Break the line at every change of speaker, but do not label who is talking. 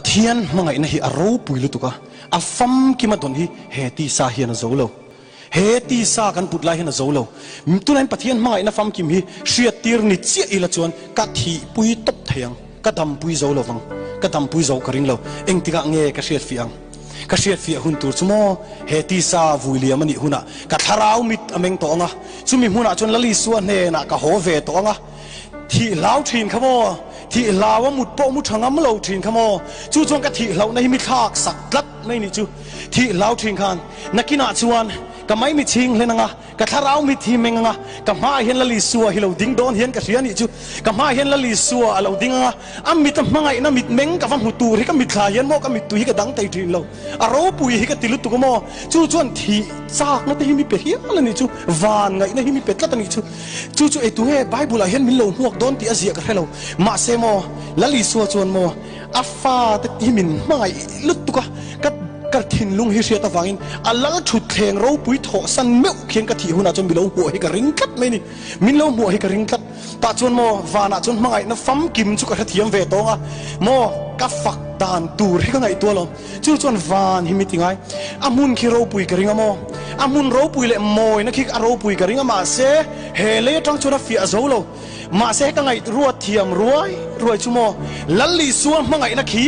Pathian hmangaihna hi a ropui lutuk a, a famkima dawn hi he tisa hian a zo lo. He tisa kan put lai hian a zo lo. Tunah Pathian hmangaihna famkim hi hriattir ni chiah ila chuan ka thihpui tawp thei ang, ka dampui zo lo vang, ka dampui zo ka ring lo. Engtikah nge ka hriatfiah ang? Ka hriatfiah hun tur chu maw he tisa vui liam a nih hunah ka thlarau mit a meng tawh ang a, chumi hmunah chuan Lal Isua hnenah ka haw ve tawh ang a, thih hlau thin kha maw, thih hlau a mut pawh mu tha ngam lo thin kha maw, chu chuan ka thih hlauhna hi mi thlak sak tlat mai nih chu. Thih hlau thin khan nakinah chuan ka maimi chhing hlen anga, ka thlarau mit hi meng anga, ka hmaah hian Lal Isua hi lo ding dawn hian ka hria nih chu. Ka hmaah hian Lal Isua a lo ding anga, a mit a hmangaihna mit meng ka va hmu tur hi ka mitthla hian maw ka mittui hi ka dang thei thin lo. A ropui hi ka ti lutuk a maw? Chu chuan thih chakna te hi mi pe hial a nih chu, van ngaihna hi mi pe tlat a nih chu. Chu chu eitu nge Bible ah hian min lo hmuak dawn tih a ziah ka hre lo. Mahse maw Lal Isua chuan maw A fate hi min hmangaih lutuk a, ka ka thinlung hi hriat avangin a lal thutthleng ropui thawhsan meuh khian ka thih hunah chuan mi lo hmuah hi ka ring tlat mai ni. Min lo hmuah hi ka ring tlat. Tah chuan maw vanah chuan hmangaihna famkim chu ka hrethiam ve tawng a, maw ka fak dan tur hi ka ngaihtuah lo. Chu chuan van hi mi ti ngai. A hmun khi ropui ka ring a maw? A hmun ropui leh mawina khi a ropui ka ring a mahse he lei atang chuan a fiah zo lo. Mahse ka ngaih ruat thiam ruai ruai chu maw Lal Isua hmangaihna khi.